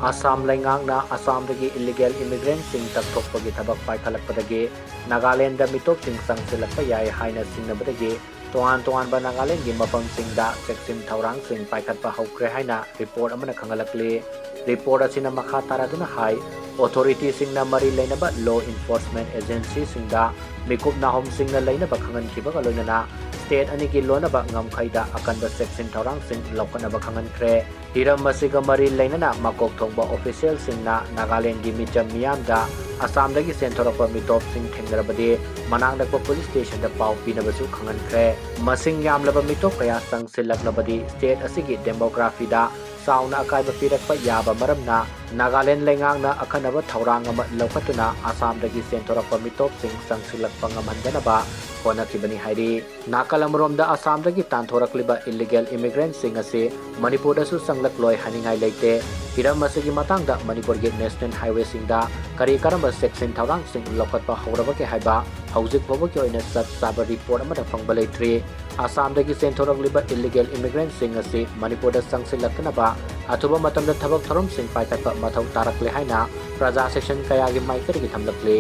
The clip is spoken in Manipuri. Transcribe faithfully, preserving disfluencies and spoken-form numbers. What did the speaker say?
ꯑꯁꯥꯝ ꯂꯩꯉꯥꯛꯅ ꯑꯁꯥꯝꯗꯒꯤ illegal immigrantꯁꯤꯡ ꯇꯛꯊꯣꯛꯄꯒꯤ ꯊꯕꯛ ꯄꯥꯏꯈꯠꯂꯛꯄꯗꯒꯤ ꯅꯥꯒꯥꯂꯦꯟꯗ ꯃꯤꯇꯣꯞꯁꯤꯡ ꯆꯪꯁꯤꯜꯂꯛꯄ ꯌꯥꯏ ꯍꯥꯏꯅ ꯆꯤꯡꯅꯕꯗꯒꯤ ꯇꯣꯉꯥꯟ ꯇꯣꯉꯥꯟꯕ ꯅꯥꯒꯥꯂꯦꯟꯒꯤ ꯃꯐꯝꯁꯤꯡꯗ ꯆꯦꯛꯁꯤꯟ ꯊꯧꯔꯥꯡꯁꯤꯡ ꯄꯥꯏꯈꯠꯄ ꯍꯧꯈ꯭ꯔꯦ ꯍꯥꯏꯅ report ꯑꯃꯅ ꯈꯪꯍꯜꯂꯛꯂꯤ꯫ Report ꯑꯁꯤꯅ ꯃꯈꯥ ꯇꯥꯔꯗꯨꯅ ꯍꯥꯏ, authorityꯁꯤꯡꯅ ꯃꯔꯤ ꯂꯩꯅꯕ law enforcement agencyꯁꯤꯡꯗ ꯃꯤꯀꯨꯞ ꯅꯥꯍꯣꯝꯁꯤꯡꯅ ꯂꯩꯅꯕ ꯈꯪꯍꯟꯈꯤꯕꯒ ꯂꯣꯏꯅꯅ state ꯑꯅꯤꯒꯤ ꯂꯣꯟꯅꯕ ꯉꯝꯈꯩꯗ ꯑꯀꯟꯕ ꯆꯦꯛꯁꯤꯟ ꯊꯧꯔꯥꯡꯁꯤꯡ ꯂꯧꯈꯠꯅꯕ ꯈꯪꯍꯟꯈ꯭ꯔꯦ꯫ ꯍꯤꯔꯝ ꯑꯁꯤꯒ ꯃꯔꯤ ꯂꯩꯅꯅ ꯃꯀꯣꯛ ꯊꯣꯡꯕ officialꯁꯤꯡꯅ ꯅꯥꯒꯥꯂꯦꯟꯒꯤ ꯃꯤꯆꯝ ꯃꯤꯌꯥꯝꯗ ꯑꯁꯥꯝꯗꯒꯤ ꯆꯦꯟꯊꯣꯔꯛꯄ ꯃꯤꯇꯣꯞꯁꯤꯡ ꯊꯦꯡꯅꯔꯕꯗꯤ ꯃꯅꯥꯛ ꯅꯛꯄ police stationꯗ ꯄꯥꯎ ꯄꯤꯅꯕꯁꯨ ꯈꯪꯍꯟꯈ꯭ꯔꯦ꯫ ꯃꯁꯤꯡ ꯌꯥꯝꯂꯕ ꯃꯤꯇꯣꯞ ꯀꯌꯥ ꯆꯪꯁꯤꯜꯂꯛꯂꯕꯗꯤ state ꯑꯁꯤꯒꯤ demographyꯗ ꯆꯥꯎꯅ ꯑꯀꯥꯏꯕ ꯄꯤꯔꯛꯄ ꯌꯥꯕ ꯃꯔꯝꯅ ꯅꯥꯒꯥꯂꯦꯟ ꯂꯩꯉꯥꯛꯅ ꯑꯈꯟꯅꯕ ꯊꯧꯔꯥꯡ ꯑꯃ ꯂꯧꯈꯠꯇꯨꯅ ꯑꯁꯥꯝꯗꯒꯤ ꯆꯦꯟꯊꯣꯔꯛꯄ ꯃꯤꯇꯣꯞꯁꯤꯡ ꯆꯪꯁꯤꯜꯂꯛꯄ ꯉꯝꯍꯟꯗꯅꯕ ꯍꯣꯠꯅꯈꯤꯕꯅꯤ ꯍꯥꯏꯔꯤ꯫ ꯅꯥꯀꯜ ꯑꯃꯔꯣꯝꯗ ꯑꯁꯥꯝꯗꯒꯤ ꯇꯥꯟꯊꯣꯔꯛꯂꯤꯕ illegal immigrantꯁꯤꯡ ꯑꯁꯤ ꯃꯅꯤꯄꯨꯔꯗꯁꯨ ꯆꯪꯂꯛꯂꯣꯏ ꯍꯥꯏꯅꯤꯡꯉꯥꯏ ꯂꯩꯇꯦ꯫ ꯍꯤꯔꯝ ꯑꯁꯤꯒꯤ ꯃꯇꯥꯡꯗ ꯃꯅꯤꯄꯨꯔꯒꯤ national highwayꯁꯤꯡꯗ ꯀꯔꯤ ꯀꯔꯝꯕ ꯆꯦꯛꯁꯤꯟ ꯊꯧꯔꯥꯡꯁꯤꯡ ꯂꯧꯈꯠꯄ ꯍꯧꯔꯕꯒꯦ ꯍꯥꯏꯕ ꯍꯧꯖꯤꯛ ꯐꯥꯎꯕꯒꯤ ꯑꯣꯏꯅ ꯆꯞ ꯆꯥꯕ report ꯑꯃꯠꯇ ꯐꯪꯕ ꯂꯩꯇ꯭ꯔꯤ꯫ ꯑꯁꯥꯝꯗꯒꯤ ꯆꯦꯟꯊꯣꯔꯛꯂꯤꯕ illegal immigrantꯁꯤꯡ ꯑꯁꯤ ꯃꯅꯤꯄꯨꯔꯗ ꯆꯪꯁꯤꯜꯂꯛꯇꯅꯕ ꯑꯊꯨꯕ ꯃꯇꯝꯗ ꯊꯕꯛ ꯊꯧꯔꯝꯁꯤꯡ ꯄꯥꯏꯈꯠꯄ ꯃꯊꯧ ꯇꯥꯔꯛꯂꯦ ꯍꯥꯏꯅ ꯄ꯭ꯔꯖꯥ section ꯀꯌꯥꯒꯤ ꯃꯥꯏꯀꯩꯗꯒꯤ ꯊꯝꯂꯛꯂꯤ꯫